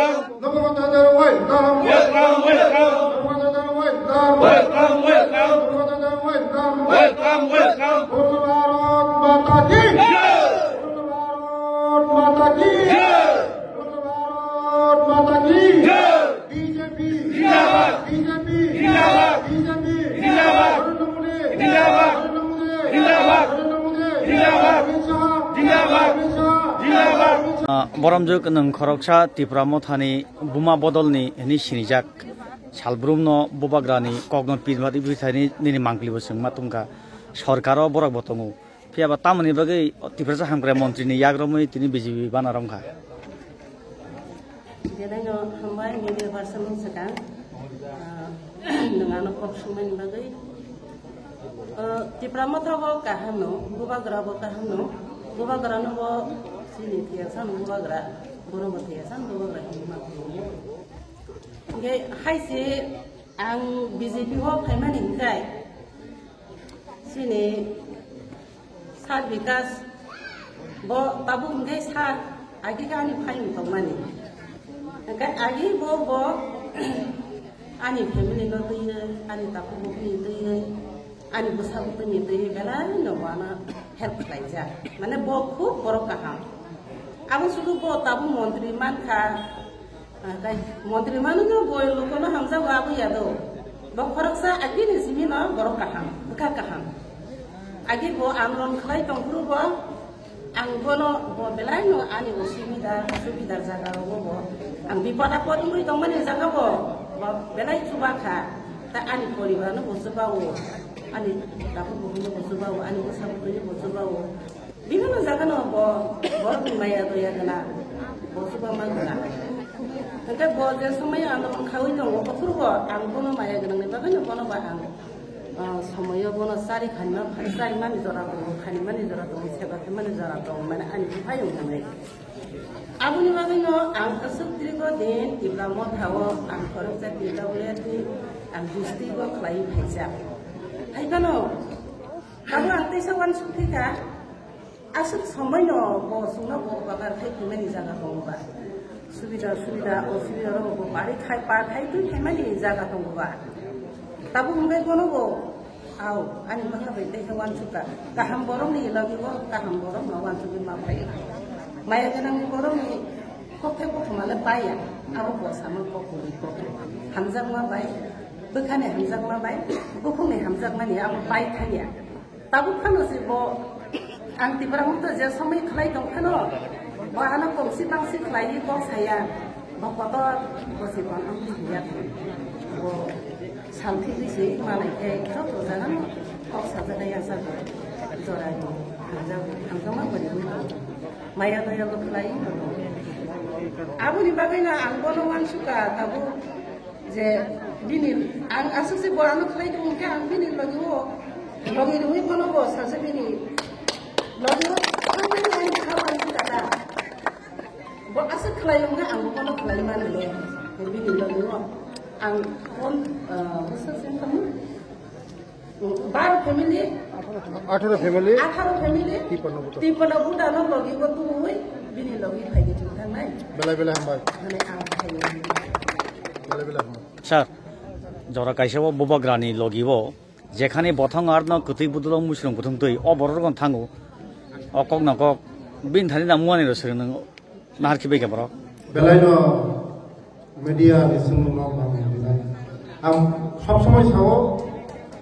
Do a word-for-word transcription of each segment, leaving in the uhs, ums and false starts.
Namaste, welcome. Welcome, welcome. Namaste, welcome. Welcome, welcome. Namaste, welcome. Welcome, welcome. Bhola Bharat Mata ki jai. Bhola Bharat Mata ki jai. Bhola Bharat Mata ki jai. B J P zindabad. B J P zindabad. B J P zindabad. Narendra Modi zindabad. Narendra Modi zindabad. Narendra Modi zindabad. Amit Shah zindabad. Amit Shah zindabad. Ah, boromjwk nwng khoroksa Tipra Mothani buma bodolni hwnwi sinijak salbrumno bubagrani kokno pirmadi bwthaini nini mangpili bo chwngma tongkha, sorkaro borok bo tongo. Phiya ba tamoni bagwi Tiprasa Hamkrai Montrini yagromwi tini B J P bana romkha. Jenaino hambai media person no swkang, ah, nwng ano kok sumani bagwi. Ah, Tipra Motha bo kaham no, bubagra bo kaham no, bubagra no bo chini thiyasa no bubagra, borok bo thiyasa no bubagra hinwi ma thangwi. Hingke hai se ang B J P o phaimani hingkai chini Sir Bikash bo tabuk hingke sir agi khe ani phaiyung tongmani. Hingke agi bo, bo ani family no twiwi, ani takhuk bukhuk ni twiwi, ani bwsa bwtwi ni twiwi belai no bo ano help khlaijak. Mane bo khub borok kaham. Abo sudu bo tabuk montri mankha, ah, kai montri manu no bo lukono hamjago abo yado. Bo khoroksa agini simi no borok kaham, bwkha kaham. Agi bo andolon khlai tongphuru bo, ang bono bo belai no ani osubida, subida jaga rogo bo. Ang bipod apod wngwi tongmani jaga bo, bo belai chuba kha. Ta ani poribar no bo chuba o, ani takhuk bukhuk no bo chuba o, ani bwsa bwtwi no bo chuba o. Bibhinno jaga no bo, borok ni maya doya gana, bo chuba ma gana. Hingke bo je somoi andolon khawi tongo, ophuru bo ang bono maya gana ni bagwi no bono ba ang. Ah, somoyo bono chari khanima, chari mani jora tongo, khanimani jora tongo, seba khaimani jora tongo, mane ani buphai wngkha nai. Aboni bagwino ang aswk dirgo din Tipra Mothao ang khoroksa T W F ni ang district o khlaiwi phaijak. Hai phano abo ang teisa uansuk thika. Aswk somoino bo chwngno bo bagar khai phaimani jaga tongo ba? Subida, subida, osubida rok bo bari khai, pa khai twi phaimani jaga tongo ba? Tabuk hwnkhai bono bo, au, ani bwkha bai tei khe uansukha. Kaham borokni logi bo kaham borokno uansugwi ma phai. Maya gwnangni borokni kokthai kothoma le paiya. Abo bo sama kok kwrwi kok. Hamjakma bai, bwkhani hamjakma bai, bukhukni hamjakmani abo pai thangya. Tabuk phano se bo ang Tipra Motha je somoi khlai tong phano, bo ano kongsi bangsi khlaiwi kok saya, bo kotor bo se bo ang thangya. Bo salphigwi se manai khe joto jagano kok sajak ya sa bo. Jorai bo hamjak, hamjakma bo ri bo. Maya daya bo khlai. Aboni bagwi no ang bono uansukha tabuk. Je bini ang aswk se bo ano khlai tong khe ang bini logi o logi rwi bono bo sacha bini logi o thangmani ang kha uansukha ta. Bo aswk khlai wngkha ang bono khlai mani le bini logi o ang phone, ah, bwswk se wngkha mo? Baro family, atharo family, atharo family, Tiprano buta. Tiprano buta no logi bo tubuwi bini logi phaidi thang thangnai. Belai belai hambai. Mane ang phaidi. Belai belai hambai. Sir, jora kaisa o bubagrani logi bo jekhani bothong arno kwtwi budulong musrung kuthung twi o borok rokno thango. O kok na kok bini thani na muani ro sir nang. Nahar khibai khe borok. Belaino media ni sumung no bang rinai. Ang sob somoi sao,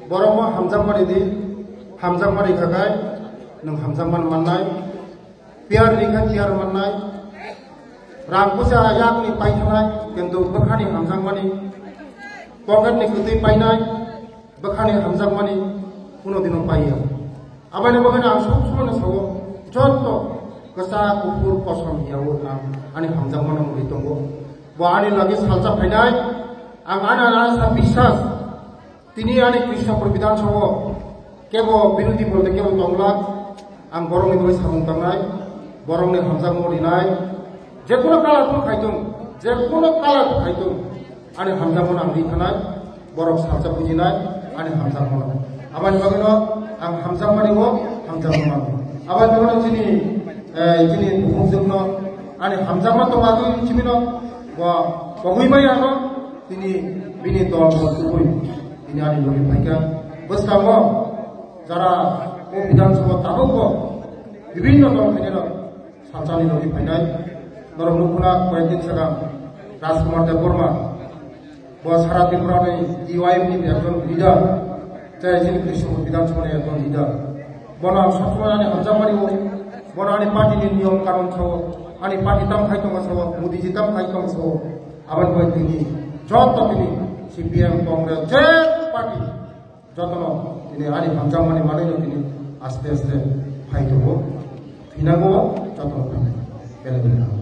borok mo hamjakmani di, hamjakmani khakai, nwng hamjakmani mannai, piyar ni kha piyar mannai, rang puisa yak ni paithanai, kintu bwkhani hamjakmani, pocket ni kwtwi painai, bwkhani hamjakmani kuno dino paiya. Aboni bagwi ang sob somoi no sao, joto kwchak kuphur kosom hiya o ang ani hamjakmano mungwi tongo. Bo ani logi salsa phainai, ang ani, ani sa biswas, tini ani Krishnapur Bidhan Sabha o kebo birodhi bolte kebo tongla, ang borokni bagwi samung tangnai, borokni hamjakmano rinai, jekunu kala tong khaitung, jekunu kala tong khaitung. Ani hamjakmano ang ri thanai, borok salsa bujinai, ani hamjakmano. Aboni bagwino ang hamjakmani o hamjakmano. Aboni bagwino chini, eh, chini bukhukjwkno ani hamjakma tongma twi chimino Bo kogwi bai ano tini bini dol bo tubui tini ani logi phaikha. Bwskango jara o Bidhan Sabha tabukbo bibhinno dol khainai rok salsani logi phainai. Norok nukhuna koyekdin swkang Rajkumar Debbarma, bo sara Tripura ni D Y F ni ekjon leader, tei chini Krishnapur Bidhan Sabha ni ekjon leader. Bono ang sabsomoi ani hamjakmani o, bono ani party ni niyom kanon sao, ani party tam khai tongo sao, Modi ji tam khai tongo sao, aboni bai tini joto tini C P M, Congress, je party jotono tini ani hamjakmani manwino tini aste aste phai tongo, thinango jotono thanai.